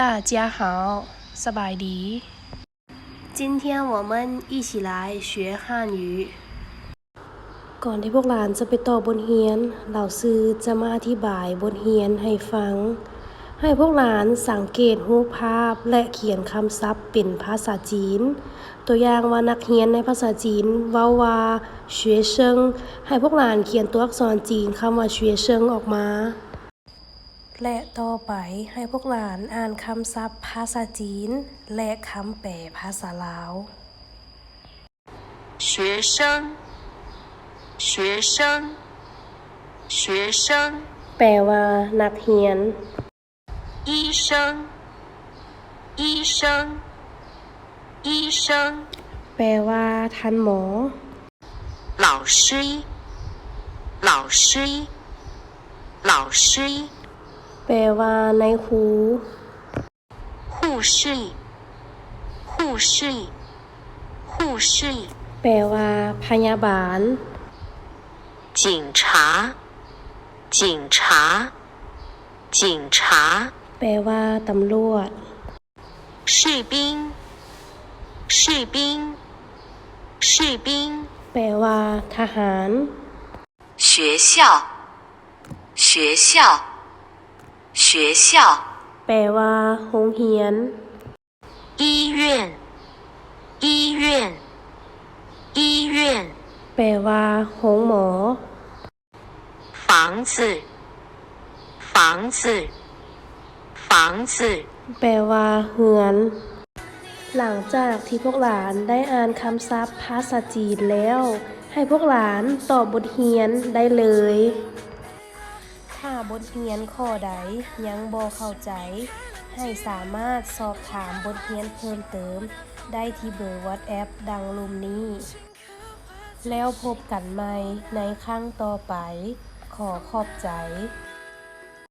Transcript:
大家好 ສະບາຍດີ 今天我们一起来学汉语 ກ່ອນທີ່ພວກຫຼານຈະໄປຕໍ່ບົດຮຽນ, ລາວຊື່ຈະມາອະທິບາຍບົດຮຽນໃຫ້ຟັງ. ໃຫ້ພວກຫຼານສັງເກດຮູບພາບ ແລະ ຂຽນຄຳສັບເປັນພາສາຈີນ. ຕົວຢ່າງວ່ານັກຮຽນໃນພາສາຈີນເວົ້າວ່າ 学生, ໃຫ້ພວກຫຼານຂຽນຕົວອັກສອນຈີນຄຳວ່າ 学生 ອອກມາ. ແລະ ຕໍ່ໄປໃຫ້ພວກຫຼານອ່ານຄຳສັບພາສາຈີນ ແລະ ຄຳແປພາສາລາວ. 学生 学生 学生 ແປວ່ານັກຮຽນ. 医生 医生 医生 ແປວ່າທ່ານໝໍ. 老师 老师 老师 ແປວ່ານາຍຄູ. 护士 护士 护士 ແປວ່າພະຍາບານ. 警察 警察 警察 ແປວ່າຕຳຫຼວດ. 士兵 士兵 士兵 ແປວ່າທະຫານ. 学校 学校 学校 ແປວ່າໂຮງຮຽນ. 医院 医院 医院 ແປວ່າໂຮງໝໍ. 房子 房子 房子 ແປວ່າເຮືອນ. ຫຼັງຈາກທີ່ພວກຫຼານໄດ້ອ່ານຄຳສັບພາສາຈີນແລ້ວ, ໃຫ້ພວກຫຼານຕອບບົດຮຽນໄດ້ເລີຍ. ຖ້າບົດຮຽນຂໍ້ໃດຍັງບໍ່ເຂົ້າໃຈ, ໃຫ້ສາມາດສອບຖາມບົດຮຽນເພີ່ມເຕີມໄດ້ທີ່ເບີ WhatsApp ດັ່ງລຸ່ມນີ້. ແລ້ວພົບກັນໃໝ່ໃນຄັ້ງຕໍ່ໄປ. ຂໍຂອບໃຈ.